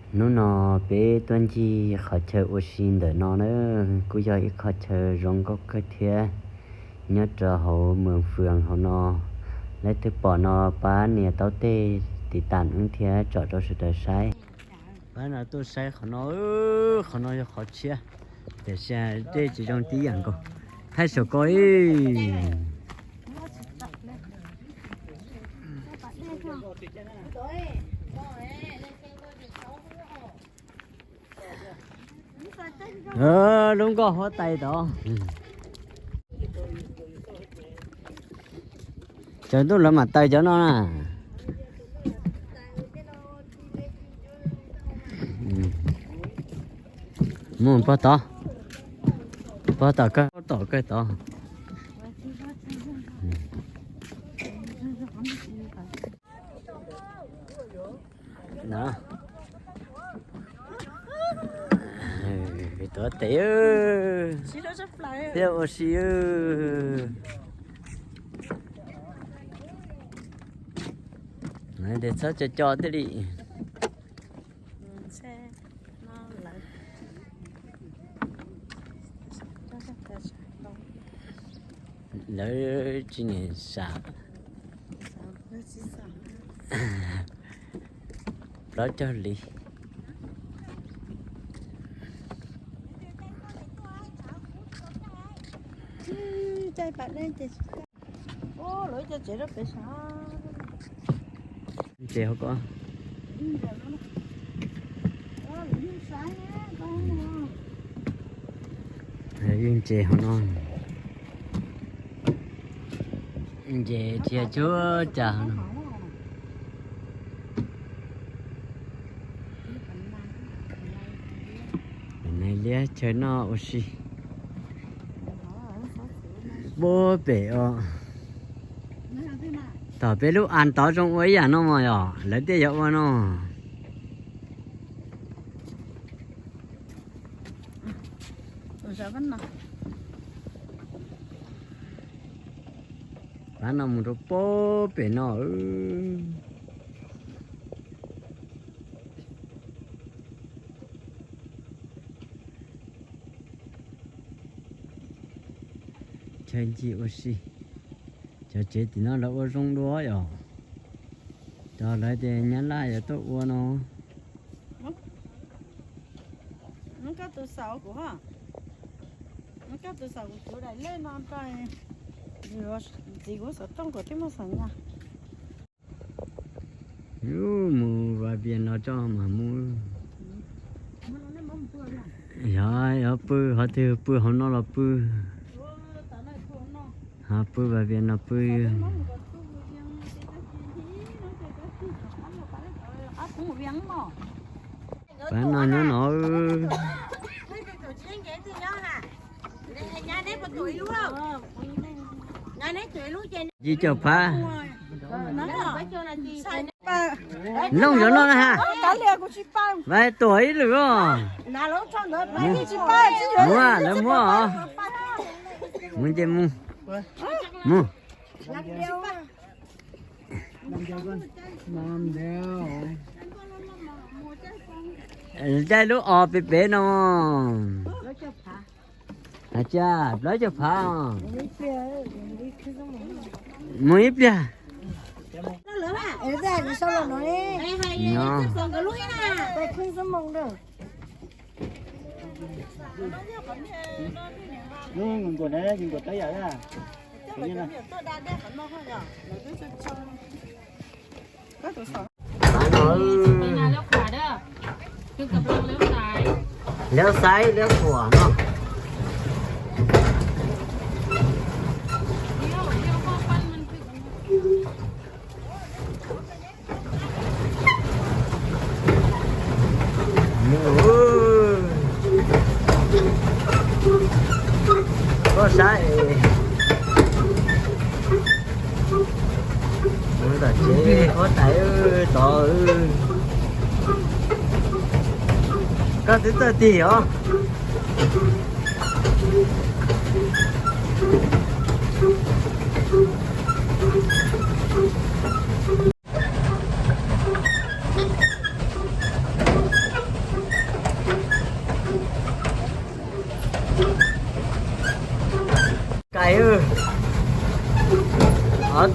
Hnub no peb tuaj ncig qhov chaw ua si ntawm no na, kuj yog ib qho chaw zoo nkauj kawg thiab, nyob rau hauv Moos Fwm hauv no. Leej twg pom no pab nias taub teg tiv tas wb thiab tsom rau sawv daws saib. Pab no tuaj saib qhov no, qhov no yog qhov tshiab, tiam sis dej tsis zoo tib yam nkaus. Thaij saum ko ib. Lub nkoj huab tais tod. Cov ntuj lawv mam taws cov no na. Mus pog tod, pog tom kawg, tom kawg tod. Tuav tes thiab ua si. Tes txhob co co thiaj li. Lawv tsis nyiam sam. Plaub caug hli. Ntses hauv ko. Yeej ntses hauv no. Ntses dhia cuag cas hauv no. Nais liab chaw noj ua si. Puag pem os. Tom peb lub as tod zoo ua ib yam no mas yog lawv thiaj yuav ua no. Pab no mus rau puag pem no. Chaw ncig ua si. Cov tsev tim no lawv ua zoo dua yom. Cov lawv tias nyab laj yuav tuaj ua no. Ntxiv kuv xov tooj kom twb muaj xov nyas. Mus Vas Vias no tso mas mus. Yog, yog pw qhov twg, pw hauv no los pw. Ho pw Vas Vias no pw. Pab no nyob no. Yim caum phav. Looj cov no na ha. Vas tuam ib lwm os. Mus, lawv muab os. Mus ces mus. Mus. Caij lub os pem pem no. Hais tias plaub caug phav. Mus ib pliag. Liab xaiv liab thuam no. Koj saib. Mus tom tsev huab tais tod. Koj twb txawj tig os.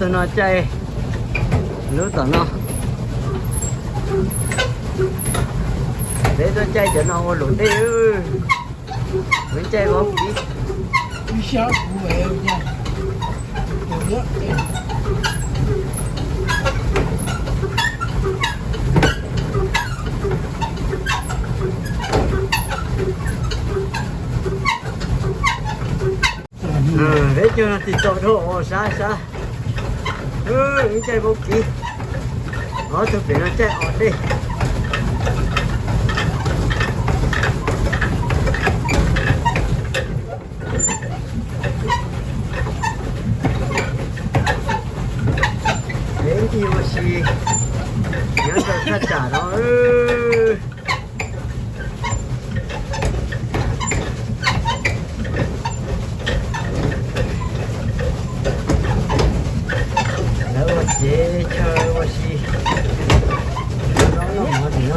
Tus no caij lub tom no, peb tuaj caij cov no ua luam dej. Peb caij vaub kiv. Peb caug no tig tau dhau sab sab. Wb caij vaub kiv, ob tug pem no caij os dej. Peb ncig ua si nyob rau thaj tsam no. Lawv ua tsev chaw ua si, no no mov tim no.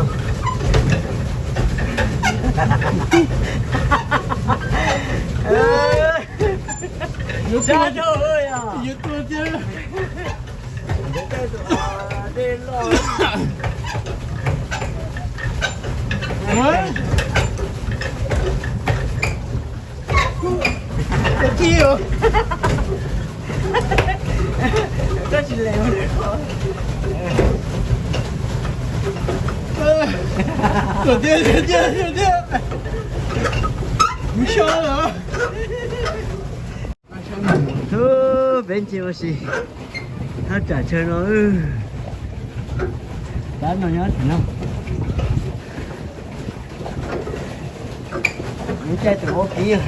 Sab dhau yog. Peb ncig ua si thaj tsam chaw no. Tab no nyob tim no. Caij tus vaub kiv,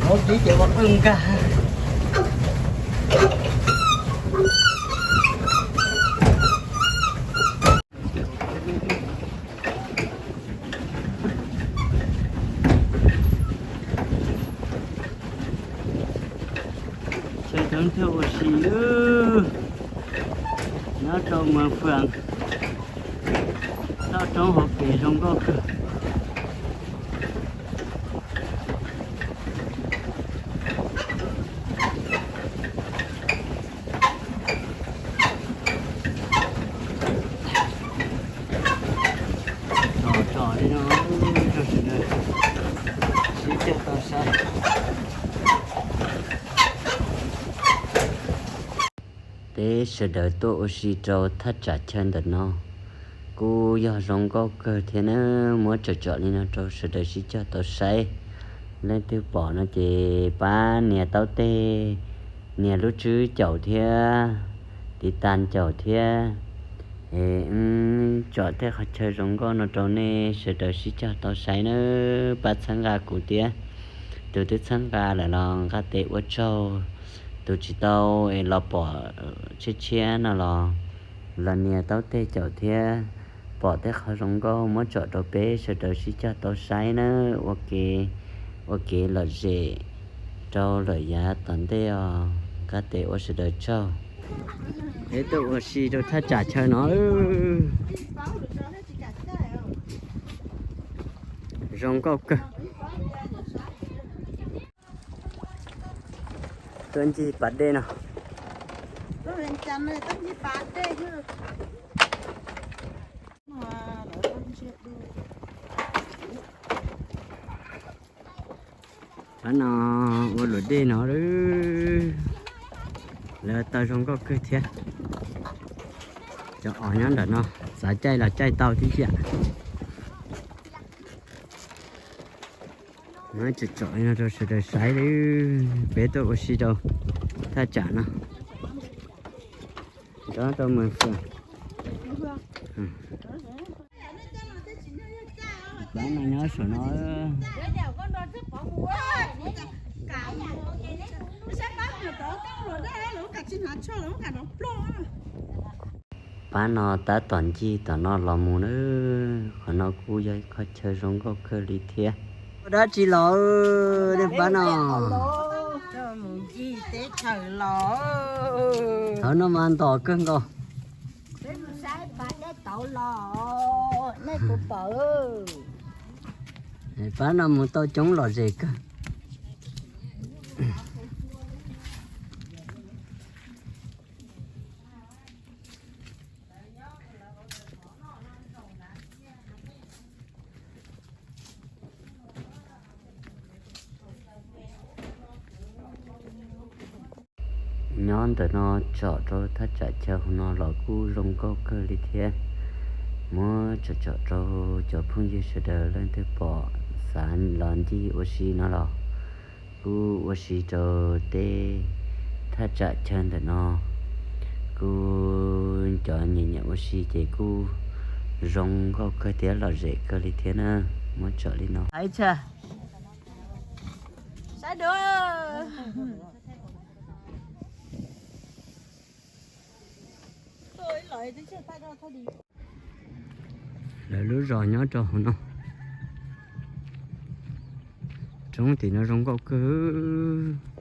vaub kiv ces ua qwj nkag. Chaw thoob thawj ua si nyob rau Moos Fam, toj roob hauv pes zoo nkauj kawg. Tsom tsom li no rau sawv daws sib cog tau saib. Peb sawv daws tuaj ua si rau thaj tsam chaw ntawm no kuj yog zoo nkauj kawg thiab na. Muab tsom tsom li no rau sawv daws sib cog tau saib. Leej twg pom no ces pab nias taub teg, nias lub tswb caum thiab tiv tas caum thiab. Es wb tsom tej qhov chaw zoo nkauj no rau nej sawv daws sib cog tau saib na. Pab txhawb nqa kuv thiab, tus twb txhawb nqa lawm los nqa tes ua tsaug. Tus tsis tau es los pom tshiab tshiab no los, los nias taub teg caum thiab. Pom tej qhov zoo nkauj muab tsom rau peb sawv daws sib cog tau saib na. Ua ke, ua kev lom zem rau lawm yav tom ntej os. Nqa tes ua sawv daws tsaug. Peb tuaj ua si rau thaj tsam chaw no. Zoo nkauj kawg. Tuaj ncig pas dej no. Qhov no ua luam dej no, lawv taw zoo nkauj kawg thiab. Cov os nyob ntawm no, xav caij los caij tau tib yam. Muab tsom tsom li no rau sawv daws saib li. Peb tuaj ua si rau thaj tsam no, nrog rau Moos Fam. Pab no nyob saum no. Pab no tab tom ncig tom no los mus na. Qhov no kuj yog ib qhov chaw zoo nkauj kawg li thiab. Ua dab tsi los nej pab no? Mus ncig teb chaws los. Thaum no mas ntom kawg nkaus. Peb mus saib pas dej tauv los, nej puas pom? Pab no mus tau coob lom zem kawg. Nyob ntawm no tsom rau thaj tsam chaw hauv no los kuj zoo nkauj kawg li thiab. Muab tsom tsom rau cov phooj ywg sawv daws leej twg pom xav los ncig ua si no los kuj ua si rau tej thaj tsam chaw ntawm no. Kuj cov nyiam nyiam ua si ces kuj zoo nkauj kawg thiab lom zem kawg li thiab na. Muab tsom li no. Saib dua. Lawv lub zos nyob rau hauv no. Roob tim no zoo nkauj kawg.